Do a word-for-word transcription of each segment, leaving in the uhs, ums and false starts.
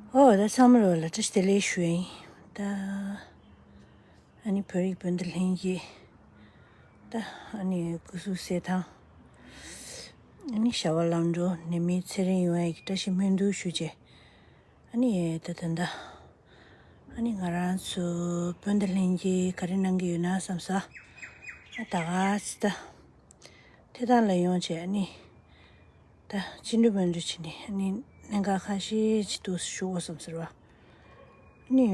ཨོ་ད་ཚང་མ་ལོ་ལ་བཀྲ་ཤིས་བདེ་ལེགས་ཞུ་ཡིན། ད་ཨ་ནི་བོད་རིགས་སྤུན་ཟླ་ལྷན་རྒྱས། ད་ཨ་ནི་སྐུ་གཟུགས་གསལ་ཐང་། ཨ་ནི་བྱ་བ་ལམ་འགྲོ་ནད་མེད་ཚེ་རིང་ཡོང་ཡ་གི་བཀྲ་ཤིས་སྨོན་འདུན་ཞུ་བྱས། ཨ་ནི་ད་ད་ད་ཨ་ནི་ང་རང་ཚོ་སྤུན་ཟླ་ལྷན་རྒྱས་ག་རེ་གནང་གི་ཡོད་ན་བསམ་ས། ཨ་ད་ག་ཚི་ད་ཐད་གཏོང་ལ་ཡོང་བྱས་ཨ་ནི། ད་ཅི་འདྲ་མི་འདྲ་བྱས་ནས་ཨ་ནི་གནད་འགག་ཁ་ཤས་ཅིག་འདུག་ཞུ་འོ་བསམ་ཟེར་བ། ཨ་ནི་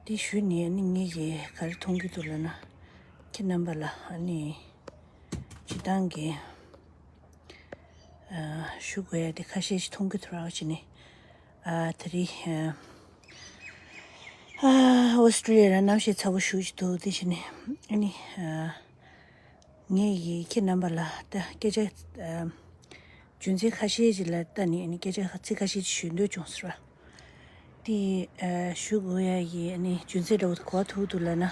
དེ་ཞུས་ནས་ཨ་ནི་ངེད་ཀྱིས་ག་རེ་མཐོང་གི་འདུག་ལབ་ན། ཁྱེད་རྣམ་པ་ལ་ཨ་ནི་སྤྱི་བཏང་གི་ཨ་ཞུ་དགོས་ཡ་དེ་ཁ་ཤས་ཅིག་མཐོང་གི་འདུག་ར་བྱས་ནས། ཨ་དེ་རིང་ཨ་ཨོ་སི་ཀྲི་ལི་ཡ་ལ་གནམ་གཤིས་ཚ་པོ་ཞེ་པོ་ཅིག་འདུག་དེ་བྱས་ནས་ཨ་ནི་ཨ། ངས་ཡིས་ཁྱེད་རྣམ་པ་ལ་ད་སྐད་ཆ་ཨ་རྒྱུ་མཚན་ཁ་ཤས་ཤིག་ལ་ལྟ་ནས་ནི་སྐད་ཆ་ཚིག་ཁ་ཤས་ཤིག་ཞུ་འདོད་བྱུང་ཟེར་བ། དེ་ཨ་ཞུ་དགོས་ཡ་ཡི་ནི་རྒྱུ་མཚན་འདྲ་བོ་གོ་ཐུབ་འདུག་ལབ་ན།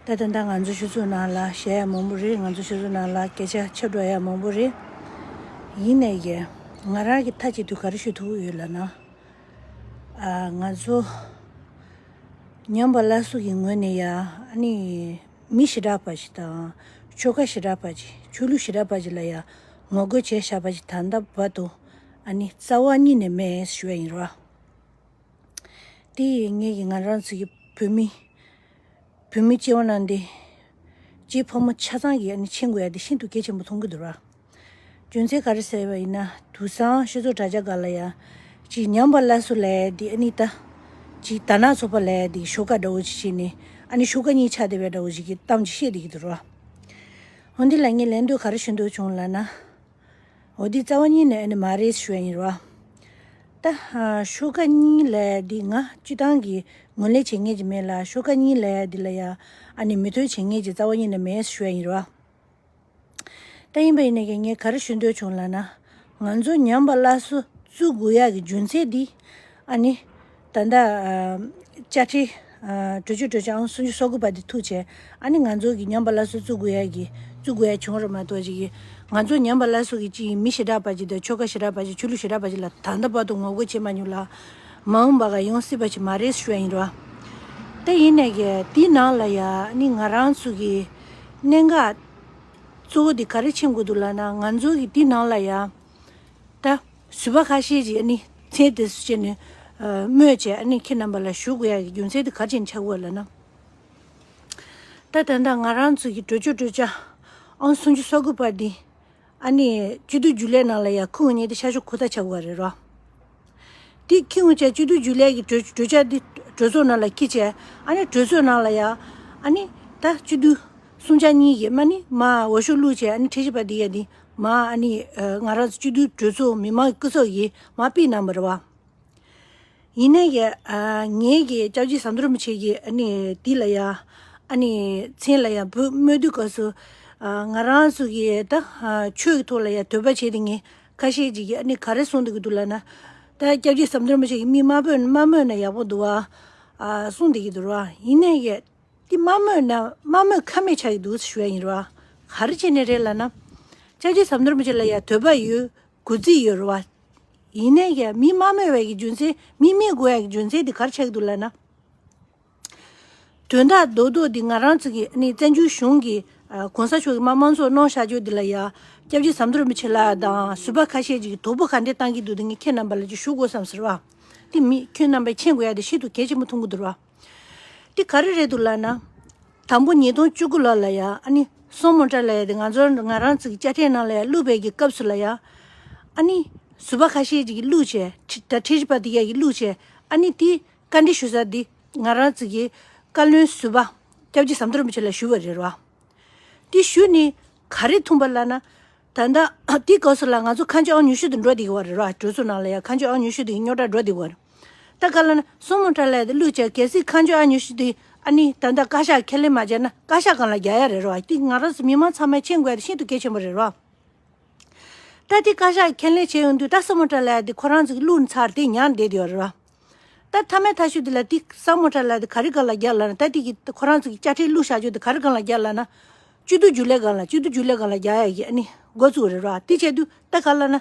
ད་ད་ལྟ་ང་ཚོ་སྤྱི་ཚོགས་ནང་ལ་བཤད་ཡ་མང་པོ་རེད། ང་ཚོ་སྤྱི་ཚོགས་ནང་ལ་སྐད་ཆ་ཁྱབ་འགྲོ་ཡ་མང་པོ་རེད། ཡིན་ནའི་ཡ་ང་རང་གི་མཐའ་གཅིག་ཏུ་ག་རེ་ཞུ་ཐུབ་ཡོད་ལབ་ན། ཨ་ང་ཚོ་ཉམས་པ་སླར་གསོ་གི་ངོས་ནས་ཡ་ཨ་ནི། མི་ཞེ་དྲག་པ་ཞིག་དང་ཆོལ་ཁ་ཞེ་དྲག་པ་ཞིག་ཆོས་ལུགས་ཞེ་དྲག་པ་ཞིག་ལ་ཡང་ངོ་རྒོལ་བྱས་བཞག་པ་ཞིག་ད་ལྟ་བར་དུ་ཨ་ནི་རྩ་བ་ཉིད་ནས་མེད་ཞུ་བ་ཡིན་རོ། དེ་ཡིས་ངེད་ཀྱི་ང་རང་ཚོ་གི་བོད་མི་བོད་མི་སྤྱི་བ་ནང་དེ་སྤྱི་ཕོ་མོ་ཆ་ཚང་གིས་ཨ་ནི་མཁྱེན་དགོས་ཡ་དེ་ཤིན་ཏུ་གལ་ཆེན་པོ་མཐོང་གི་འདུག་ར། རྒྱུ་མཚན་ག་རེ་ཟེར་བ་ཡིན་ན་དུས་སང་སྤྱི་ཚོགས་དྲ་རྒྱ་སྒང་ལ་ཡ་ཅིག་ཉམས་པ་སླར་གསོ་ལབ་ཡ་འདི་ཨ་ནི་ད་ཅིག་དར་ནག་ཚོགས་པ་ལབ་ཡ་འདི་ཤོག་ཁ་འདྲ་བོ་ཅིག་བྱས་ནས་ཨ་ནི་ཤོག་ཁ་གཉིས་ཆགས་བསྡད་པའི་འདྲ་བོ་ཅིག་གི་གཏམ་ཅིག་བཤད་བསྡད་ཀྱི་འདུག་རོ། འོ་འདི་ལ་ངས་ལན་འདོད་ག་རེ་ཞུ་འདོད་བྱུང་ལབ་ན། འོ་འདི་རྩ་བ་ཉིད་ནས་ཨ་ནི་མ་རེད་ཞུ་ཡ་ཡིན་རོ། ད་ཤོག་ཁ་གཉིས་ལབ་ཡ་འདི་ང་སྤྱི་བཏང་གི་ངོས་ལེན་བྱེད་མཁན་ཅིག་མེད་ལ་ཤོག་ཁ་གཉིས་ལབ་ཡ་འདི་ལ་ཡ་ཨ་ནི་མོས་མཐུན་བྱེད་མཁན་ཅིག་རྩ་བ་ཉིད་ནས་མེད་ཞུ་ཡ་ཡིན་རོ། ད་ཡིན་པ་ཡིན་ནའི་ངས་ག་རེ་ཞུ་འདོད་བྱུང་ལབ་ན། ང་ཚོ་ཉམས་པ་སླར་གསོ་བཙུགས་དགོས་ཡག་གི་རྒྱུ་མཚན་འདི་ཨ་ནི་ད་ལྟ་ཨ་བཅའ་ཁྲིམས་ཨ་གྲོས་ཆོད་གྲོས་ཆོད་ཨང་སུམ་ཅུ་སོ་དགུ་པ་འདི་ཐུག་བྱས་ཨ་ནི་ང་ཚོ་གི་ཉམས་པ་སླར་གསོ་བཙུགས་དགོས་ཡག་གི་བཙུགས་དགོས་ཡག་བྱུང་རེད་མ་གཏོགས་ཅིག་གི་ང་ཚོ་ཉམས་པ་སླར་གསོ་གི་ཅིག་མི་ཞེ་དྲག་པ་ཅིག་དང་ཆོལ་ཁ་ཞེ་དྲག་པ་ཅིག་ཆོས་ལུགས་ཞེ་དྲག་པ་ཅིག་ལ་ད་ལྟ་བར་དུ་ངོ་རྒོལ་བྱེད་མ་མྱོང་ལ་མ་འོངས་པ་ག་ཡོང་སྲིད་པ་ཅིག་མ་རེད་ཞུ་ཡ་ཡིན་རོ། ད་ཡིན་ནའི་གི་དེའི་ནང་ལ་ཡ་ཨ་ནི་ང་རང་ཚོ་གི་གནད་འགག་གཙོ་བོ་དེ་ག་རེ་ཕྱིན་དགོས་འདུག་ལབ་ན་ང་ཚོ་གི་དེ་ནང་ལ་ཡ། ད་ཟུར་པ་ཁ་ཤས་ཀྱིས་ཨ་ནི་མཚན་དེ་སུ་བྱས་ནས་སྨོས་བྱས་ཨ་ནི་ཁྱེད་རྣམ་པ་ལ་ཞུ་དགོས་ཡ་གི་རྒྱུ་མཚན་དེ་ག་རེ་བྱས་ནས་ཆགས་དགོས་ལབ་ན། ད་ད་ལྟ་ང་རང་ཚོ་གི་གྲོས་ཆོད་གྲོས་འཆར་ཨང་སུམ་ཅུ་སོ་དགུ་པ་འདི་ཨ་ནི་སྤྱི་འཐུས་རྒྱུན་ལས་ནང་ལ་ཡ་ཁུངས་ཉེ་དེ་ཤར་ཕྱོགས་ཁུག་རྟ་ཆགས་དགོས་རེད་རོ། དེ་ཁྱི་ངུ་ཆ་སྤྱི་འཐུས་རྒྱུན་ལས་ཀྱི་གྲོས་གྲོས་འཆར་འདི་གྲོས་ཚོགས་ནང་ལ་ཁྱི་བྱས་ཨ་ནི་གྲོས་ཚོགས་ནང་ལ་ཡ་ཨ་ནི་ད་སྤྱི་འཐུས་གསུམ་ཆ་གཉིས་ཀྱིས་མ་ནི་མ་འོས་ཤོག་བླུགས་བྱས་ཨ་ནི་ཁྲི་ཆི་པ་འདི་ཡ་འདི་མ་ཨ་ནི་ང་རང་ཚོ་སྤྱི་འཐུས་གྲོས་ཚོགས་མི་མང་གི་སྐུ་ཚབ་ཀྱིས་མ་ཕུལ་གནང་བ་རེད་བ། ཡིན་ནའི་ཡ་ངེད་ཀྱི་སྐྱབས་རྗེ་ཟམ་གདོང་རིན་པོ་ཆེ་གིས་ཨ་ནི་འདི་ལ་ཡ་ཨ་ནི་མཚན་ལ་ཡ་བོད་སྨོས་དུས་སྐབས་སུ་ང་རང་ཚོ་གི་ད་ཆོས་ཀྱི་ཐོག་ལ་ཡ་དད་པ་བྱས་ཏེ་ངས་ཁ་ཤས་ཅིག་གིས་ཨ་ནི་ག་རེ་གསུང་འདུག་གི་འདུག་ལབ་ན། ད་སྐྱབས་རྗེ་ཟམ་གདོང་རིན་པོ་ཆེ་གིས་མི་མ་སྨོད་མ་སྨོད་ན་ཡག་པོ་འདུག་བ། གསུང་བསྡད་ཀྱི་འདུག་ར། ཡིན་ནའི་ཡ་དེ་མ་སྨོད་ན་མ་སྨོད་ཁ་མེད་ཆགས་ཀྱི་འདུག་ཞུ་ཡ་ཡིན་ར། ག་རེ་བྱས་ནས་རེད་ལབ་ན། སྐྱབས་རྗེ་ཟམ་གདོང་རིན་པོ་ཆེ་ལ་ཡ་དད་པ་ཡོད་གུས་བརྩི་ཡོད་ར་བ། ཡིན་ནའི་ཡ་མི་མ་སྨོད་པའི་གི་རྒྱུ་མཚན་མི་སྨོད་དགོས་ཡ་གི་རྒྱུ་མཚན་དེ་ག་རེ་ཆགས་ཀྱི་འདུག་ལབ་ན། དོན་དག་རྡོག་རྡོག་འདི་ང་རང་ཚོ་གི་ནི་བཙན་བྱོལ་གཞུང་གི་གོང་ས་མཆོག་གི་མ་དམངས་གཙོ་གནང་བཞག་རྒྱུ་འདི་ལ་ཡ་སྐྱབས་རྗེ་ཟམ་གདོང་རིན་པོ་ཆེ་ལགས་དང་ཟུར་པ་ཁ་ཤས་ཅིག་གིས་དོ་ཕོག་ག་འདྲས་བཏང་གི་འདུག་འདི་ངས་ཁྱེད་རྣམ་པ་ལ་ཅིག་ཞུ་དགོས་བསམ་ཟེར་བ། འདི་མི་ཁྱོད་རྣམ་པས་མཁྱེན་དགོས་ཡ་དེ་ཤིན་ཏུ་གལ་ཆེན་པོ་མཐོང་གི་འདུག་ར། འདི་ག་རེ་རེད་འདུག་ལབ་ན། དང་པོ་ཉིས་སྟོང་བཅུ་དགུ་ལོ་ལ་ཡ་ཨ་ནི་སྲོང་མོ་ཊ་ལབ་ཡ་དེ་ང་ཚོ་ང་རང་ཚོ་གི་དཔྱ་ཁྲལ་ནང་ལ་ཡ་བླུགས་པའི་གི་སྐབས་སུ་ལ་ཡ། ཨ་ནི་ཟུར་པ་ཁ་ཤས་ཅིག་གིས་བླུགས་བྱས་ད་ཁྲི་ཆི་པ་དེ་ཡ་གིས་བླུགས་བྱས་ཨ་ནི་དེ། བཀའ་འདྲི་ཞུ་ས་འདི་ང་རང་ཚོ་གི་བཀའ་བློན་ཟུར་པ་སྐྱབས་རྗེ་ཟམ་གདོང་རིན་པོ་ཆེ་ལ་ཞུས་པ་རེད་རོ། འདི་ཞུས་ནས་ག་རེ་ཐོན་པ་ལབ་ན། ད་ལྟ་འདི་སྐབས་སུ་ལ་ང་ཚོ་ཁ་མཆུ་ཨང་ཉི་ཤུ་དེ་འགྲོ་བསྡད་ཀྱི་བ་རེད་རོ། གྲོས་ཚོགས་ནང་ལ་ཡ་ཁ་མཆུ་ཨང་ཉི་ཤུ་དེ་རྙོག་དྲ་འགྲོ་བསྡད་ཀྱི་བ་རེད། ད་ག་ལབ་ན་སྲུ་མོ་ཊ་ལ་ཡ་དེ་བླུགས་བྱས་གལ་སྲིད་ཁ་མཆུ་ཨང་ཉི་ཤུ་དེ་ཨ་ནི་ད་ལྟ་བཀའ་ཤག་ཁས་ལེན་མ་བྱས་ན་བཀའ་ཤག་སྒང་ལ་རྒྱག་ཡ་རེད་རོ། འདི་ང་རང་ཚོ་མི་མང་ཚང་མས་མཁྱེན་དགོས་ཡ་དེ་ཤིན་ཏུ་གལ་ཆེན་པོ་རེད་རོ། ད་དེ་བཀའ་ཤག་ཁས་ལེན་བྱས་ཡོང་དུས་ད་སྲུ་མོ་ཊ་ལ་ཡ་དེ་ཁོ་རང་ཚོ་གི་བླུགས་ཚར་དེ་ཉར་བསྡད་ཡོད་རེད་བ། ད་མཐའ་མའི་མཐའ་གཞུག་དེ་ལ་དེ་སྲུ་མོ་ཊ་ལ་དེ་ག་རེ་སྒང་ལ་རྒྱག་ལབ་ན། ད་དེ་གི་ཁོ་རང་ཚོ་གི་དཔྱ་ཁྲལ་བླུགས་བཞག་རྒྱུ་དེ་ག་རེ་སྒང་ལ་རྒྱག་ལབ་ན། སྤྱི་འཐུས་རྒྱུན་ལས་སྒང་ལ་སྤྱི་འཐུས་རྒྱུན་ལས་སྒང་ལ་རྒྱག་ཡ་གི་ཨ་ནི་འགོ་བཙུགས་རེད་བ། དེ་བྱས་དུས་ད་ག་ལབ་ན་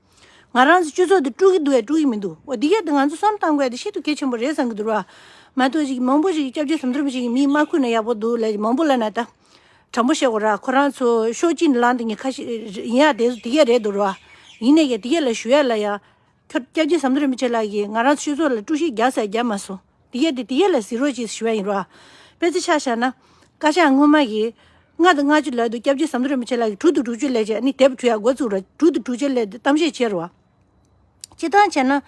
ང་རང་ཚོ་སྤྱི་ཚོགས་འདི་དཀྲུག་གི་འདུག་ཡ་དཀྲུག་གི་མི་འདུག་འོ་འདི་གས་འདི་ང་ཚོ་བསམ་བཏང་དགོས་ཡ་འདི་ཤིན་ཏུ་གལ་ཆེན་པོ་རེད་བསམ་གི་འདུག་ར། མ་གཏོགས་ཅིག་མང་པོ་ཞིག་སྐྱབས་རྗེ་ཟམ་གདོང་རིན་པོ་ཆེ་གི་མིས་མ་ཁུར་ན་ཡག་པོ་འདུག་ལབ་མང་པོ་ལབ་ན་ད། དྲང་པོ་བཤད་དགོས་ར། ཁོ་རང་ཚོ་ཕྱོགས་གཅིག་ནས་ལངས་འདུག་མཁན་ཁ་ཤས་ཡིན་ཡ་དེ་ཚོ་དེ་གས་རེད་འདུག་ར། ཡིན་ནའི་གས་དེ་གས་ལ་ཞུ་ཡ་ལ་ཡ། ཁྱོད་སྐྱབས་རྗེ་ཟམ་གདོང་རིན་པོ་ཆེ་ལགས་ཀྱིས་ང་རང་ཚོ་སྤྱི་ཚོགས་ལ་དཀྲུག་ཤིང་རྒྱག་ས་རྒྱག་མ་སོང་། དེ་གས་དེ་དེ་གས་ལ་གཟིགས་རོགས་གྱིས་ཞུ་ཡ་ཡིན་ར། དཔེ་ཆ་ཆ་བཞག་ན། བཀའ་ཤག་སྔོན་མ་གིས་ལྔ་དང་ལྔ་བཅུ་ལབ་འདུག་སྐྱབས་རྗེ་ཟམ་གདོང་རིན་པོ་ཆེ་ལགས་ཀྱིས་དྲུག་དང་དྲུག་ཅུ་ལབ་བྱས་ཨ་ནི་དེབ་བྲིས་ཡ་འགོ་བཙུགས་ར། དྲུག་དང་དྲུག་ཅུ་ལབ་དེ་གཏམ་བཤད་བྱས་ར་བ། སྤྱིར་བཏང་བྱས་ན། ཨ།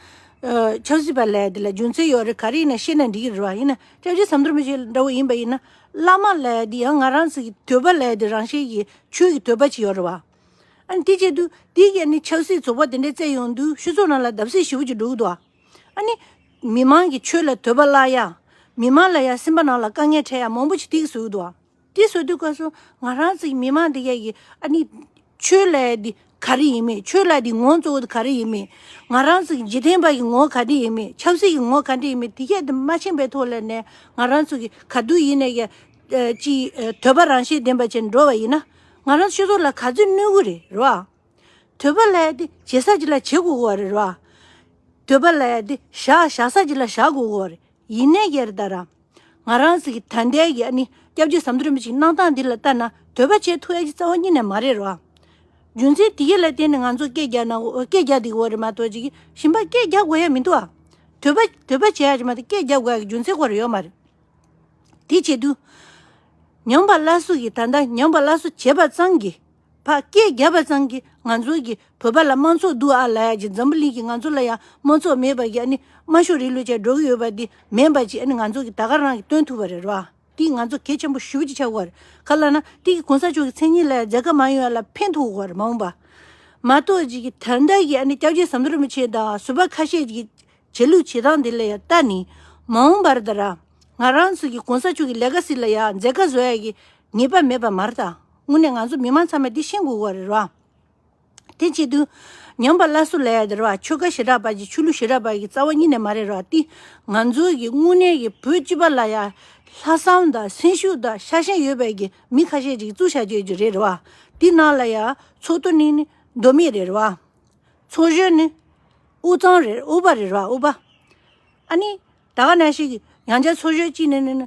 ཆབ་སྲིད་པ་ལབ་ཡ་དེ་ལ་རྒྱུ་མཚན་ཡོད་རེད། ག་རེ་ཡིན་ན་བཤད་ན་འགྲིག་གི་རེད་བ། ཡིན་ན་སྐྱབས་རྗེ་ཟམ་གདོང་རིན་པོ་ཆེ་འདྲ་བོ་ཡིན་པ་ཡིན་ན། བླ་མ་ལབ་ཡ་དེ་ཡང་ང་རང་ཚོ་གི་དད་པ་ལབ་ཡ་དེ་རང་བཞིན་གྱི་ཆོས་ཀྱི་དད་པ་ཅིག་ཡོད་རེད་བ། ཨ་ནི་དེ་བྱེད་དུས་དེ་གས་ནི་ཆབ་སྲིད་ཚོགས་པ་དེ་འདྲས་བཙལ་ཡོང་དུས་སྤྱི་ཚོགས་ནང་ལ་བརྡབ་གསིག་ཞེ་པོ་ཅིག་འགྲོ་གི་འདུག་ཨ་ནི། མི་མང་གིས་ཆོས་ལ་དད་པ་བརླག་ཡ། མི་མང་ལ་ཡ་སེམས་པ་ནང་ལ་དཀའ་ངལ་འཕྲད་ཡ་མང་པོ་ཅིག་དེ་གས་བཟོ་གི་འདུག་དེ་བཟོ་དུས་སྐབས་སུ་ང་རང་ཚོའི་མི་མང་དེ་གས་ཀྱིས་ཨ་ནི། ཆོས་ལབ་ཡ་དེ་ག་རེ་ཡིན་མིན། ཆོས་ལབ་ཡ་དེ་ངོ་བོ་གཙོ་བོ་དེ་ག་རེ་ཡིན་མིན། ང་རང་ཚོ་གི་འཇིག་རྟེན་པ་གི་ངོ་བོ་ག་འདྲ་ཡིན་མིན། ཆབ་སྲིད་ཀྱི་ངོ་བོ་ག་འདྲ་ཡིན་མིན། དེ་གས་དེ་མ་ཤེས་པའི་ཐོག་ལ་ནས་ང་རང་ཚོ་གི་ག་དུས་ཡིན་ནའི་གས། ཨ། ཅིག་ཨ། དད་པ་རང་བཞིན་ལྡན་པ་བྱས་འགྲོ་བ་ཡིན་ན། ང་རང་སྤྱི་ཚོགས་ལ་ག་ཚོད་གནོད་གི་རེད། རེད་བ། དད་པ་ལབ་ཡ་དེ་བྱེད་ས་ཅིག་ལ་བྱེད་དགོས་གི་རེད། རེད་བ། དད་པ་ལབ་ཡ་དེ་བཞག་བཞག་ས་ཅིག་ལ་བཞག་དགོས་གི་རེད། ཡིན་ནའི་གས་རེད་ད་ར། ང་རང་ཚོ་གི་ད་ལྟའི་གི་ཨ་ནི་སྐྱབས་རྗེ་ཟམ་གདོང་རིན་པོ་ཆེའི་གནང་སྟངས་འདི་ལ་ལྟ་ན་དད་པ་བྱེད་ཐུབ་ཡ་ཅིག་རྩ་བ་ཉིད་ནས་མ་རེད། རེད་བ། རྒྱུ་མཚན་དེ་གས་ལ་བརྟེན་ནས་ང་ཚོ་སྐད་རྒྱག་ན་སྐད་རྒྱག་བསྡད་ཀྱི་ཡོད་རེད་མ་གཏོགས་ཅིག་གཞན་པ་སྐད་རྒྱག་དགོས་ཡ་མི་འདུག་ཨ། དད་པ་དད་པ་བྱེད་ཡ་ཅིག་མ་གཏོགས་སྐད་རྒྱག་དགོས་ཡ་གི་རྒྱུ་མཚན་ཁོ་རང་ཡོད་མ་རེད། དེ་བྱེད་དུས། ཉམས་པ་སླར་གསོ་གི་ད་ལྟ་ཉམས་པ་སླར་གསོ་བྱས་པ་ཙམ་གྱིས། ཕར་སྐད་རྒྱབ་པ་ཙམ་གྱིས་ང་ཚོ་གི་བོད་པ་ལ་དམངས་གཙོ་འདུག་ཨ་ལབ་ཡ་གི་འཛམ་བུ་གླིང་གི་ང་ཚོ་ལ་ཡང་དམངས་གཙོ་མེད་པ་གི་ཨ་ནི་དམར་ཤོག་རིང་ལུགས་ཅན་འགྲོ་གི་ཡོད་པ་འདི་མིན་པ་ཅིག་ཨ་ནི་ང་ཚོ་གི་ད་ག་རང་གིས་སྟོན་ཐུབ་པ་རེད། རེད་བ། དེ་ང་ཚོ་གལ་ཆེན་པོ་ཞེ་པོ་ཅིག་ཆགས་ཀྱི་ཡོད་རེད། ག་ལབ་ན་དེ་གི་གོང་ས་མཆོག་གི་མཚན་སྙན་ལ་མཛད་དཀའ་མ་ཡོང་ཡ་ལ་ཕན་ཐོགས་ཀྱི་ཡོད་རེད་མ་འོངས་པ། མ་གཏོགས་ཅིག་གི་ད་ལྟ་གི་ཨ་ནི་སྐྱབས་རྗེ་ཟམ་གདོང་རིན་པོ་ཆེ་དང་ཟུར་པ་ཁ་ཤས་ཀྱི་བྱེད་ལུགས་བྱེད་སྟངས་དེ་ལ་ཡང་ལྟ་ནི། མ་འོངས་པར་ད་ར། ང་རང་ཚོ་གི་གོང་ས་མཆོག་གི་ལེ་ག་སི་ལ་ཡང་མཛད་དཀའ་བཟོ་ཡ་གི་ངེས་པ་མེད་པ་མ་རེད་ད། དངོས་གནས་ང་ཚོ་མི་མང་ཚང་མས་འདི་ཤེས་དགོས་ཀྱི་ཡོད་རེད་བ། དེ་བྱེད་དུས། ཉམས་པ་སླར་གསོ་ལབ་ཡ་དེ་རེད་བ། ཆོལ་ཁ་ཞེ་དྲག་པ་གི་ཆོས་ལུགས་ཞེ་དྲག་པ་གི་རྩ་བ་ཉིད་ནས་མ་རེད་རེད་བ། དེ་ང་ཚོ་གི་དངོས་གནས་ཀྱི་བོད་སྤྱི་པ་ལ་ཡང་ལྷག་བསམ་དང་སེམས་ཤུགས་དང་ཤ་ཞེན་ཡོད་པའི་གི་མི་ཁ་ཤས་ཅིག་བཙུགས་བཞག་རྒྱུ་ཅིག་རེད་རེད་བ། དེ་ནང་ལ་ཡང་ཚོགས་གཙོ་ནི་ནི་མདོ་སྨད་རེད་རེད་བ། ཚོགས་གཞོན་ནི་དབུས་གཙང་རེད། དབུས་པ་རེད་རེད་བ། དབུས་པ། ཨ་ནི། ད་ག་ནང་བཞིན་གྱི་ཡང་བསྐྱར་ཚོགས་གཞོན་གཅིག་ནི་ནི་ནི།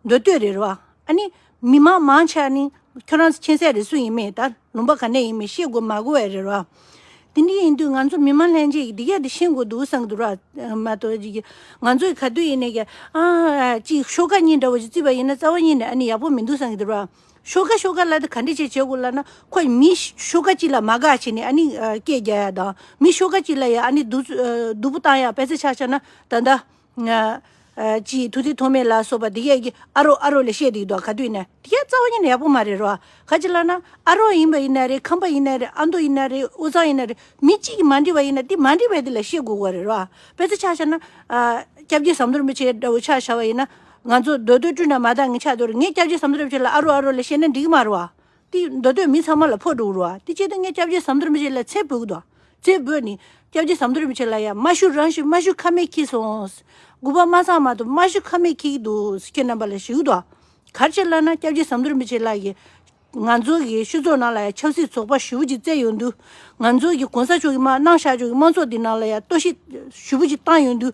མདོ་སྟོད་རེད་རེད་བ། ཨ་ནི། མི་མང་མང་ཆེ་ནི་ཁྱོད་རང་ཚོ་མཁྱེན་གསལ་རེད། སུ་ཡིན་མིན་ད་ལུང་པ་ག་ནས་ཡིན་མིན་བཤད་དགོས་མ་དགོས་པ་རེད་རེད་བ། དེ་འདྲ་ཡིན་དུས་ང་ཚོ་མི་མང་ལྷན་རྒྱས་ཀྱིས་འདི་ག་དེ་ཤེས་དགོས་འདུག་བསམ་གྱི་འདུག་ར། མ་གཏོགས་ཅིག་གི་ང་ཚོའི་ག་དུས་ཡིན་ནའི་གི་ཨ་ཅིག་ཤོག་ཁ་གཉིས་འདྲ་བོ་ཅིག་བརྩིས་པ་ཡིན་ན་རྩ་བ་ཉིད་ནས་ཨ་ནི་ཡག་པོ་མི་འདུག་བསམ་གྱི་འདུག་ར། ཤོག་ཁ་ཤོག་ཁ་ལབ་དེ་ག་འདྲ་ཅིག་བྱེད་དགོས་ལབ་ན། ཁོ་མི་ཤོག་ཁ་གཅིག་ལ་མ་དགའ་བྱས་ནས་ཨ་ནི་ཨ་སྐད་རྒྱག་ཡ་དང་། མི་ཤོག་ཁ་གཅིག་ལ་ཡ་ཨ་ནི་སྡུག་ཨ་སྡུག་པོ་བཏང་ཡ། དཔེ་ཆ་ཆ་བཞག་ན་ད་ལྟ་ཨ་ཨ་ཅིག་ཐུབ་བསྟན་ཐོགས་མེད་ལ་སོགས་པ་དེ་གས་ཀྱིས་ཨ་རོ་ཨ་རོ་ལབ་བཤད་བསྡད་འདུག་ག་དུས་ནས། དེ་གས་རྩ་བ་ཉིད་ནས་ཡག་པོ་མ་རེད་རོ། ག་ཅི་ལབ་ན་ཨ་རོ་ཡིན་པ་ཡིན་ན་རེད། ཁམས་པ་ཡིན་ན་རེད། ཨ་མདོ་ཡིན་ན་རེད། དབུས་གཙང་ཡིན་ན་རེད། མི་གཅིག་གིས་མ་འགྲིག་པ་ཡིན་ན་དེ་མ་འགྲིག་པ་དེ་ལ་བཤད་དགོས་པ་རེད་རོ། དཔེ་ཆ་ཆ་བཞག་ན་ཨ་སྐྱབས་རྗེ་ཟམ་གདོང་རིན་པོ་ཆེ་འདྲ་བོ་ཆ་བཞག་པ་ཡིན་ན། ང་ཚོ་མདོ་སྟོད་སྤྲུལ་ན་མ་དགའ་ངེས་ཆགས་འདུག་རེད། ངས་སྐྱབས་རྗེ་ཟམ་གདོང་རིན་པོ་ཆེ་ལ་ཨ་རོ་ཨ་རོ་ལབ་བཤད་ན་འགྲིག་གི་མ་རེད་བ། དེ་མདོ་སྟོད་མི་ཚང་མ་ལ་ཕོག་འགྲོ་གི་རེད་བ། དེ་བྱེད་དུས་ངས་སྐྱབས་རྗེ་ཟམ་གདོང་རིན་པོ་ཆེ་ལ་ཚེ་འབོད་ཀྱི་འདུག་ཚེ་འབོད་ནི། སྐྱབས་རྗེ་ཟམ་གདོང་རིན་པོ་ཆེ་ལ་ཡ་དམའ་ཤོས་རང་ཤོས་དམའ་ཤོས་ཁ་མེད་འཁྱེར་སོང་། དགོས་པ་མ་ཚང་མ་གཏོགས་དམའ་ཤོས་ཁ་མེད་འཁྱེར་གྱི་འདུག་ཟེར་ཁྱེད་རྣམ་པ་ལ་ཞུ་གི་འདུག་ག་རེ་བྱས་ལབ་ན་སྐྱབས་རྗེ་ཟམ་གདོང་རིན་པོ་ཆེ་ལགས་ཀྱིས་ ང་ཚོ་གི་སྤྱི་ཚོགས་ནང་ལ་ཡང་ཆབ་སྲིད་ཚོགས་པ་ཞེ་པོ་ཅིག་བཙལ་ཡོང་དུས། ང་ཚོ་གི་གོང་ས་མཆོག་གི་མར་གནང་བཞག་ཆོག་གི་དམངས་གཙོ་འདི་ནང་ལ་ཡང་གཏོར་བཤིག་ཞེ་པོ་ཅིག་བཏང་ཡོང་དུས།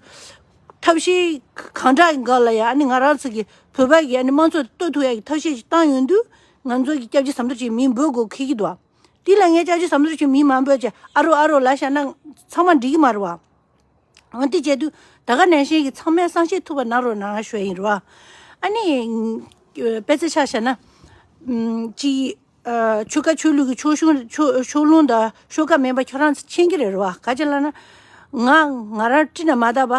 ཐབས་ཤེས་གང་དྲག་གི་སྒང་ལ་ཡང་ཨ་ནི་ང་རང་ཚོ་གི་བོད་པ་གི་ཨ་ནི་དམངས་གཙོ་གཏོར་ཐུབ་ཡག་གི་ཐབས་ཤེས་ཅིག་བཏང་ཡོང་དུས། ང་ཚོ་གི་སྐྱབས་རྗེ་ཟམ་གདོང་རིན་པོ་ཆེ་མིང་འབོད་དགོས་འཁེལ་གྱི་འདུག་དེ་ལ་ངས་སྐྱབས་རྗེ་ཟམ་གདོང་རིན་པོ་ཆེ་མིང་མ་འབོད་བྱས་ཨ་རོ་ཨ་རོ་ལབ་བཞག་ན་ཚང་མ་འགྲིག་གི་མ་རེད་བ། འོན་ཏེ་བྱས་དུས་ད་ག་ནང་བཞིན་གྱི་ཚང་མས་བསམ་ཤེས་ཐུབ་པ་གནང་རོགས་གནང་ཞུ་ཡ་ཡིན་རེད་བ། ཨ་ནི། དཔེ་ཆ་ཆ་བཞག་ན། ཅིག་ཆོལ་ཁ་ཆོས་ལུགས་ཀྱི་ཕྱོགས་ལྷུང་ཕྱོགས་ཕྱོགས་ལྷུང་དང་ཤོག་ཁག་མིན་པ་ཁྱོད་རང་ཚོ་མཁྱེན་གྱི་རེད་རེད་བ། ག་ཅི་ལབ་ན། ང་ང་རང་བཀྲིས་ན་མ་དག་པ།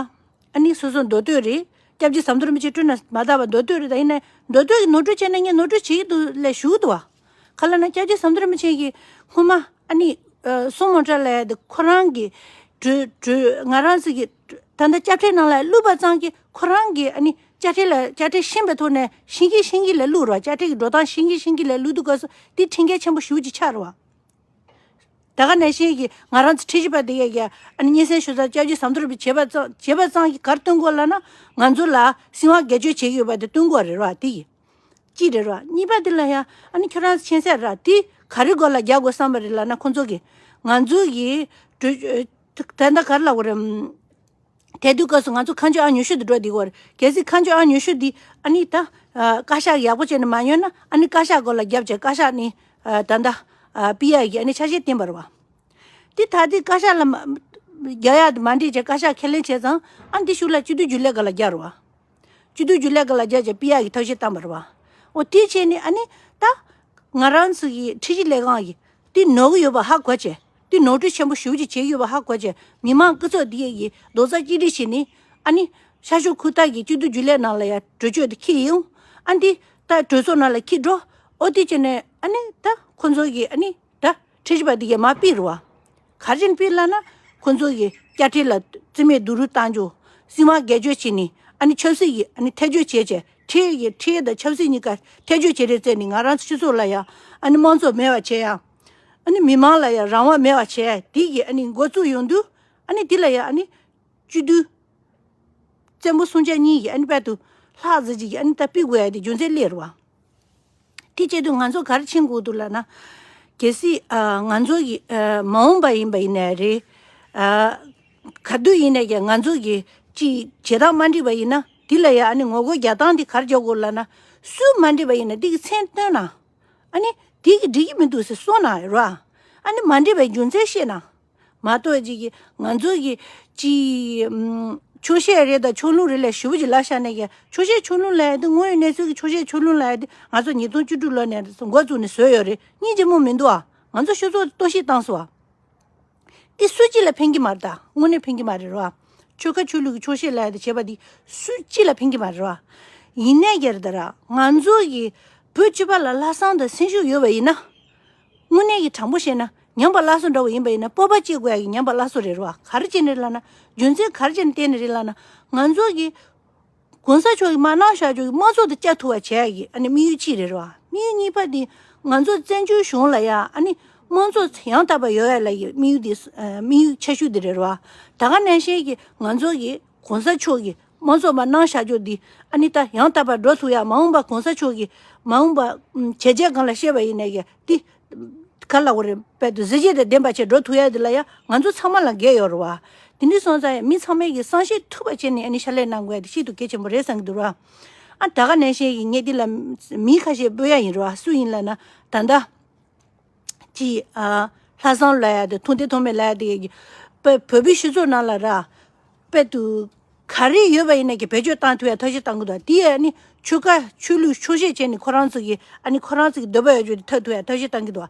ཨ་ནི་སོ་སོ་མདོ་སྟོད་རེད། སྐྱབས་རྗེ་ཟམ་གདོང་རིན་པོ་ཆེ་བཀྲིས་ན་མ་དག་པ་མདོ་སྟོད་རེད། ད་ཡིན་ནའི་མདོ་སྟོད་ཀྱི་ནོར་འཁྲུལ་བྱས་ན་ངས་ནོར་འཁྲུལ་བྱེད་ཀྱི་འདུག་ལབ་ཞུ་གི་འདུག་བ། ག་ལབ་ན་སྐྱབས་རྗེ་ཟམ་གདོང་རིན་པོ་ཆེ་གིས་སྔོན་མ་ཨ་ནི། སྲུང་མ་སྤྲ་ལབ་ཡ་དེ་ཁོ་རང་གི་གྲོས་གྲོས་ང་རང་ཚོ་གི་ད་ལྟ་དཔྱ་ཁྲལ་ནང་ལ་བླུགས་པ་ཙམ་གྱིས་ཁོ་རང་གི་ཨ་ནི་དཔྱ་ཁྲལ་ལ་དཔྱ་ཁྲལ་ཤེས་པའི་ཐོག་ནས་ཤེས་ཀྱི་ཤེས་ཀྱི་ལ་བླུགས་རོགས། དཔྱ་ཁྲལ་གྱི་འགྲོ་སྟངས་ཤེས་ཀྱི་ཤེས་ཀྱི་ལ་བླུགས་དུས་སྐབས་སུ་དེ་ཁྲིམས་འགལ་ཆེན་པོ་ཞེ་པོ་ཅིག་ཆགས་རེད་བ། ད་ག་ནང་བཞིན་གྱི་ང་རང་ཚོ་ཁྲིམས་ཞིབ་པ་དེ་གས་ཀྱི་ཨ་ནི་སྙན་སེང་ཞུ་ས་སྐྱབས་རྗེ་ཟམ་གདོང་རིན་པོ་ཆེ་བྱས་པ་ཙམ་བྱས་པ་ཙམ་གྱིས་ག་རེ་སྟོན་དགོས་ལབ་ན། ང་ཚོ་ལ་སྲིད་དབང་སྒེར་གཅོད་བྱེད་ཀྱི་ཡོད་པ་དེ་སྟོན་དགོས་རེད་བ། དེ་གི་གཅིག་རེད་ར། གཉིས་པ་འདི་ལ་ཡང་ཨ་ནི་ཁྱོད་རང་མཁྱེན་གསལ་ར། དེ་ག་རེ་སྐོར་ལ་རྒྱག་དགོས་བསམ་པ་རེད་ལབ་ན། ཁོང་ཚོ་གིས་ང་ཚོ་གི་གྲོས་ད་ལྟ་ག་རེ་ལབ་དགོས་རེད། དེ་དུས་སྐབས་སུ་ང་ཚོ་ཁ་མཆུ་ཨང་ཉི་ཤུ་དེ་འགྲོ་བསྡད་ཀྱི་ཡོད་རེད། གལ་སྲིད་ཁ་མཆུ་ཨང་ཉི་ཤུ་འདི་ཨ་ནི་ད་བཀའ་ཤག་ཡག་པོ་བྱས་ནས་མ་ཉོས་ན། ཨ་ནི་བཀའ་ཤག་སྐོར་ལ་རྒྱབ་བྱས་བཀའ་ཤག་ནི་ད་ལྟ་པི་ཨའི་གི་ཨ་ནི་ཆ་ཤས་བསྟན་པ་རེད་བ། དེ་ད་ལྟའི་བཀའ་ཤག་ལ་མ་རྒྱག་ཡག་དེ་མ་འགྲིག་བྱས་བཀའ་ཤག་ཁས་ལེན་བྱས་ཙང་། ཨ་འདི་ཤུགས་ལ་སྤྱི་འཐུས་རྒྱུན་ལས་སྒང་ལ་རྒྱག་རེད་བ། སྤྱི་འཐུས་རྒྱུན་ལས་སྒང་ལ་རྒྱག་བྱས་པི་ཨའི་གི་ཐབས་ཤེས་བཏང་པ་རེད་བ། འོ་དེ་བྱས་ནས་ཨ་ནི་ད་ང་རང་ཚོ་གི་ཁྲིམས་ཞིབ་ལས་ཁང་གིས་དེ་ནོར་གི་ཡོད་པ་ཧ་གོ་བྱས། དེ་ནོར་འཁྲུལ་ཆེན་པོ་ཞེ་པོ་ཅིག་བྱེད་ཀྱི་ཡོད་པ་ཧ་གོ་བྱས། མི་མང་སྐུ་ཚབ་དེ་གི་རྡོག་རྩ་གཅིག་སྒྲིལ་བྱས་ནས་ཨ་ནི་ཤར་ཕྱོགས་ཁུལ་ཐག་གི་སྤྱི་འཐུས་རྒྱུན་ལས་ནང་ལ་ཡང་གྲོས་ཆོད་དེ་འཁྱེར་ཡོང་། ཨ་འདི་ད་གྲོས་ཚོགས་ནང་ལ་འཁྱེར་འགྲོ། འོ་དེ་བྱས་ནས་ཨ་ནི་ད་ཁོ་ཚོ་གི་ཨ་ནི་ད་ཁྲིམས་ཞིབ་པ་འདི་གས་མར་ཕུད་རེད་བ། ག་རེ་བྱས་ནས་ཕུད་ལབ་ན། ཁོ་ཚོ་གི་དཔྱ་ཁྲལ་ལ་རྩིས་མེད་བསྡུ་རུབ་བཏང་རྒྱུ། སྲིད་དབང་སྒེར་གཅོད་བྱས་ནས་ཨ་ནི་ཆབ་སྲིད་ཀྱི་ཨ་ནི་ཐེ་བྱུས་བྱས་བྱས། ཁྲལ་གྱི་ཁྲལ་དང་ཆབ་སྲིད་གཉིས་ཀ་ཐེ་བྱུས་བྱེད་རེས་བྱས་ནས་ང་རང་ཚོ་སྤྱི་ཚོགས་ལ་ཡང་ཨ་ནི་དམངས་གཙོ་མེད་པ་བྱས་ཡ། ཨ་ནི་མི་མང་ལ་ཡང་རང་དབང་མེད་པ་བྱས་ཡ། དེ་གི་ཨ་ནི་འགོ་བཙུགས་ཡོང་དུས། ཨ་ནི་འདི་ལ་ཡང་ཨ་ནི་སྤྱི་འཐུས་བཙན་པོ་སུམ་ཆ་གཉིས་ཀྱིས་ཨ་ནི་དཔལ་དུ་ལྷག་ཟེར་གྱི་ཨ་ནི་ད་ཕུད་དགོས་ཡ་དེ་རྒྱུ་མཚན་སླེབས་རེད་བ། དེ་བྱེད་དུས་ང་ཚོ་ག་རེ་མཁྱེན་དགོས་འདུག་ལབ་ན། གལ་སྲིད་ཨ་ང་ཚོ་གི་ཨ་མ་འོངས་པ་ཡིན་པ་ཡིན་ནའི་རེད། ཨ་ག་དུས་ཡིན་ནའི་ཀྱང་ང་ཚོ་གི་ཅིག་བྱེད་སྟངས་མ་འགྲིག་པ་ཡིན་ན། དེ་ལ་ཡང་ཨ་ནི་ངོ་རྒོལ་རྒྱག་སྟངས་དེ་ག་རེ་རྒྱག་དགོས་ལབ་ན། སུས་མ་འགྲིག་པ་ཡིན་ན་དེ་གི་མཚན་སྟོན་ན། ཨ་ནི་དེ་གི་འགྲིག་གི་མི་འདུག་ཟེར་གསུངས་ན་རེད་བ། ཨ་ནི་མ་འགྲིག་པའི་རྒྱུ་མཚན་བཤད་ན། མ་གཏོགས་ཅིག་གི་ང་ཚོ་གི་ཅིག་ཨམ་ཆོག་ཤེས་རེད་དང་ཕྱོགས་ལྷུང་རེད་ལབ་ཞེ་པོ་ཅིག་ལབ་བཞག་ནས་ཀྱང་། ཆོག་ཤེས་ཕྱོགས་ལྷུང་ལབ་ཡ་དེ། དངོས་ཡོད་གནས་ཚུལ་གྱི་ཆོག་ཤེས་ཕྱོགས་ལྷུང་ལབ་ཡ་དེ་ང་ཚོ་ཉིས་སྟོང་བཅུ་དྲུག་ལོ་ནས་འགོ་བཙུགས་ནས་བཟོས་ཡོད་རེད། སྙིང་རྗེ་མོ་མི་འདུག་ཨ། ང་ཚོ་སྤྱི་ཚོགས་གཏོར་བཤིག་བཏང་སོང་ཨ། དེ་སུ་གཅིག་ལ་ཕན་གྱི་མ་རེད་ད། དངོས་གནས་ཕན་གྱི་མ་རེད་རོ། ཆོལ་ཁ་ཆོས་ལུགས་ཀྱི་ཆོག་ཤེས་ལབ་ཡ་དེ་བྱས་པ་དེ་སུ་གཅིག་ལ་ཕན་གྱི་མ་རེད་རོ། ཡིན་ནའི་ཀྱང་རེད་ད་ར། ང་ཚོ་གི་བོད་སྤྱི་པ་ལ་ལྷག་བསམ་དང་སེམས་ཤུགས་ཡོད་པ་ཡིན་ན། དངོས་གནས་ཀྱི་དྲང་པོ་བཤད་ན། ཉམས་པ་སླར་གསོ་འདྲ་བོ་ཡིན་པ་ཡིན་ན། སྤོབས་པ་སྐྱེ་དགོས་ཡ་གི་ཉམས་པ་སླར་གསོ་རེད་རོ། ག་རེ་བྱས་ནས་རེད་ལབ་ན། རྒྱུ་མཚན་ག་རེ་བྱས་ནས་བརྟེན་ནས་རེད་ལབ་ན། ང་ཚོ་གི་གོང་ས་མཆོག་གིས་མར་གནང་བཞག་ཆོག་གི་དམངས་གཙོ་དེ་བསྐྱར་ཐུབ་པ་བྱེད་ཡ་གི་ཨ་ནི་དམིགས་ཡུལ་གཅིག་རེད་རོ། དམིགས་ཡུལ་གཉིས་པ་དེ་ང་ཚོ་བཙན་བྱོལ་གཞུང་ལ་ཡ་ཨ་ནི་དམངས་གཙོ་ཡང་དག་པ་ཡོང་ཡ་ལ་གི་དམིགས་ཡུལ་དེ། ཨ་དམིགས་ཡུལ་ཆེ་ཤོས་དེ་རེད་རོ། ད་ག་ནང་བཞིན་གྱི་ང་ཚོ་གི་གོང་ས་མཆོག་གིས་དམངས་གཙོ་མར་གནང་བཞག་ཆོག་འདི་ཨ་ནི་ད་ཡང་དག་པར་འགྲོ་ཐུབ་ཡ། མ་འོངས་པ་གོང་ས་མཆོག་གིས་མ་འོངས་པ་ཨམ་བྱས་རྗེས་སྒང་ལ་བཤད་པ་ཡིན་ནའི་ཀྱང་། འདི་ག་ལབ་དགོས་རེད། དཔལ་དུ་གཟི་བརྗིད་དང་ལྡན་པ་བྱས་འགྲོ་ཐུབ་ཡ་འདི་ལ་ཡ་ང་ཚོ་ཚང་མ་ལ་འགན་ཡོད་རེད་བ། དེ་འདྲ་སོང་ཙང་ཡ་མི་ཚང་མས་ཀྱི་བསམ་ཤེས་ཐུབ་པ་བྱས་ནས་ཨ་ནི་ཕྱག་ལས་གནང་དགོས་ཡ་དེ་ཤིན་ཏུ་གལ་ཆེན་པོ་རེད་བསམ་གྱི་འདུག་ར། ཨ་ད་ག་ནང་བཞིན་གྱི་ངས་འདི་ལ་མིང་ཁ་ཤས་འབོད་ཡ་ཡིན་རེད་བ། སུ་ཡིན་ལབ་ན། ད་ལྟ་ཅིག་ཨ་ལྷག་བསམ་ལབ་ཡ་དེ། ཐུབ་བསྟན་ཐོགས་མེད་ལབ་ཡ་དེ་གི་བོད་བོད་པའི་སྤྱི་ཚོགས་ནང་ལ་ར། དཔེ་དུ་ག་རེ་ཡོད་པ་ཡིན་ན་གི་བེད་སྤྱོད་བཏང་ཐུབ་ཡ་ཐབས་ཤེས་བཏང་གི་འདུག་དེ་ཡ་ནི་ཆོལ་ཁ་ཆོས་ལུགས་ཆོག་ཤེས་བྱས་ནས་ཁོ་རང་ཚོ་གི་ཨ་ནི་ཁོ་རང་ཚོ་གི་འདོད་པ་ཡོད་ཆོག་དེ་ཐོབ་ཐུབ་ཡ་ཐབས་ཤེས་བཏང་གི་འདུག་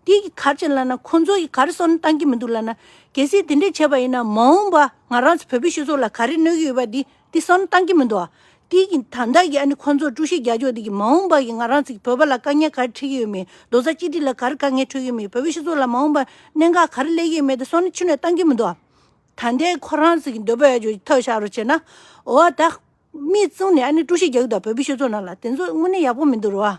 དེ་གི་ག་རེ་བྱས་ལབ་ན། ཁོང་ཚོ་གི་ག་རེ་བསམ་བློ་བཏང་གི་མི་འདུག་ལབ་ན། གལ་སྲིད་དེ་འདྲས་བྱས་པ་ཡིན་ན། མ་འོངས་པ་ང་རང་ཚོ་བོད་པའི་སྤྱི་ཚོགས་ལ་ག་རེ་གནོད་ཀྱི་ཡོད་པ་དེ་དེ་བསམ་བློ་བཏང་གི་མི་འདུག་དེ་གི་ད་ལྟ་གི་ཨ་ནི་ཁོང་ཚོ་དཀྲུག་ཤིང་རྒྱག་ཕྱོགས་དེ་གི་མ་འོངས་པ་གི་ང་རང་ཚོ་གི་བོད་པ་ལ་དཀའ་ངལ་ག་རེ་འཕྲད་ཀྱི་ཡོད་མེད། རྡོག་རྩ་གཅིག་སྒྲིལ་ལ་ག་རེ་དཀའ་ངལ་འཕྲད་ཀྱི་ཡོད་མེད། བོད་པའི་སྤྱི་ཚོགས་ལ་མ་འོངས་པ་གནད་འགག་ག་རེ་སླེབས་ཀྱི་ཡོད་མེད་དེ་བསམ་བློ་ཅི་ནས་བཏང་གི་མི་འདུག་ད་ལྟའི་ཁོ་རང་ཚོ་གི་འདོད་པ་ཡོད་ཆོག་ཐབས་བཞག་རོགས་བྱས་ན། འོ་ད་མིག་བཙུམ་ནས་ཨ་ནི་དཀྲུག་ཤིང་རྒྱག་གི་འདུག་བོད་པའི་སྤྱི་ཚོགས་ནང་ལ། དེ་ཚོ་དངོས་གནས་ཡག་པོ་མི་འདུག་རེད་བ།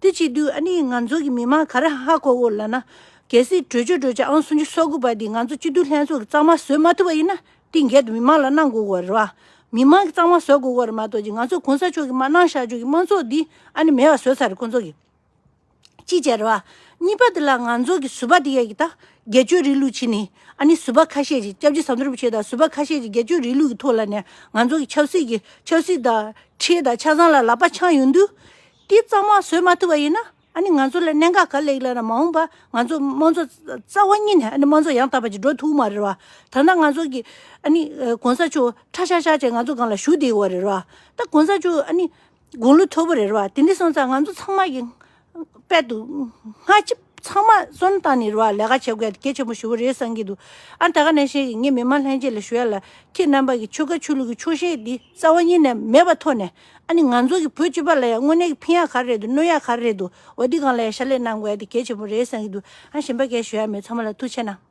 དེ་བྱེད་དུས་ཨ་ནི་ང་ཚོ་གི་མི་མང་ག་རེ་ཧ་གོ་དགོས་ལབ་ན། གལ་སྲིད་གྲོས་ཆོད་གྲོས་ཆོད་ཨང་སུམ་ཅུ་སོ་དགུ་པ་འདི་ང་ཚོ་སྤྱི་འཐུས་ལྷན་ཚོགས་ཀྱིས་གཙང་མ་བཟོ་མ་ཐུབ་པ་ཡིན་ན། དེ་འགལ་དུ་མི་མང་ལ་གནང་དགོས་དགོས་རེད་བ། མི་མང་གིས་གཙང་མ་བཟོ་དགོས་དགོས་རེད་མ་གཏོགས་ཀྱི། ང་ཚོ་གོང་ས་མཆོག་གིས་མར་གནང་བཞག་ཆོག་གི་དམངས་གཙོ་འདི་ཨ་ནི་མེད་པ་བཟོས་ཚར་རེད་ཁོང་ཚོ་གིས། གཅིག་བྱས་རེད་བ། གཉིས་པ་དེ་ལ་ང་ཚོ་གི་ཟུར་པ་དེ་ཡ་གི་ད་སྒེར་གཅོད་རིང་ལུགས་ཕྱིན་ནས་ཨ་ནི་ཟུར་པ་ཁ་ཤས་ཀྱིས་སྐྱབས་རྗེ་ཟམ་གདོང་རིན་པོ་ཆེ་དང་ཟུར་པ་ཁ་ཤས་ཀྱིས་སྒེར་གཅོད་རིང་ལུགས་ཀྱི་ཐོག་ལ་ནས་ང་ཚོ་གི་ཆབ་སྲིད་ཀྱི་ཆབ་སྲིད་དང་ཁྲལ་དང་ཆ་ཚང་ལ་ལག་པ་འཆང་ཡོང་དུས་དེ་གཙང་མ་བཟོས་མ་ཐུབ་པ་ཡིན་ན། ཨ་ནི་ང་ཚོ་ལ་གནད་འགག་ག་རེ་སླེབས་ལབ་ན། མ་འོངས་པ་ང་ཚོ་དམངས་གཙོ་རྩ་བ་ཉིད་ནས་ཨ་ནི་དམངས་གཙོ་ཡང་དག་པ་ཅིག་འགྲོ་ཐུབ་མ་རེད་བ། ད་ལྟ་ང་ཚོ་གི་ཨ་ནི་ཨ་གོང་ས་མཆོག་ཁྲ་ཤག་ཤག་བྱས་ང་ཚོ་སྒང་ལ་བཞུགས་བསྡད་ཡོད་རེད་བ། ད་གོང་ས་མཆོག་ཨ་ནི་དགུང་ལོ་མཐོ་པོ་རེད་བ། དེ་འདྲ་སོང་ཙང་ང་ཚོ་ཚང་མ་གི་དཔལ་དུ་སྔ་ཕྱི་ཚང་མ་བསམ་བློ་བཏང་ནས་རེད་བ། ལས་ཀ་བྱེད་དགོས་དེ་གལ་ཆེན་པོ་ཞེ་པོ་རེད་བསམ་གྱི་འདུག་ཨ་ད་ག་ནང་བཞིན་གྱི་ངས་མི་མང་ལྷན་རྒྱས་ལ་ཞུ་ཡ་ལ། ཁྱེད་རྣམ་པ་གི་ཆོལ་ཁ་ཆོས་ལུགས་ཀྱི་ཕྱོགས་ཞེན་འདི་རྩ་བ་ཉིད་ནས་མེད་པ་ཐོག་ནས། ཨ་ནི་ང་ཚོ་གི་བོད་སྤྱི་པ་ལ་ཡང་དངོས་གནས་ཀྱི་ཕན་ཡག་ག་རེ་རེད་འདུག་གནོད་ཡག་ག་རེ་རེད་འདུག་འོ་འདི་སྒང་ལ་ཡང་ཕྱག་ལས་གནང་དགོས་ཡ་དེ་གལ་ཆེན་པོ་རེད་བསམ་གྱི་འདུག་ཨ་གཞན་པ་གས་ཞུ་ཡ་མེད། ཚང་མ་ལ་ཐུགས་རྗེ་གནང་།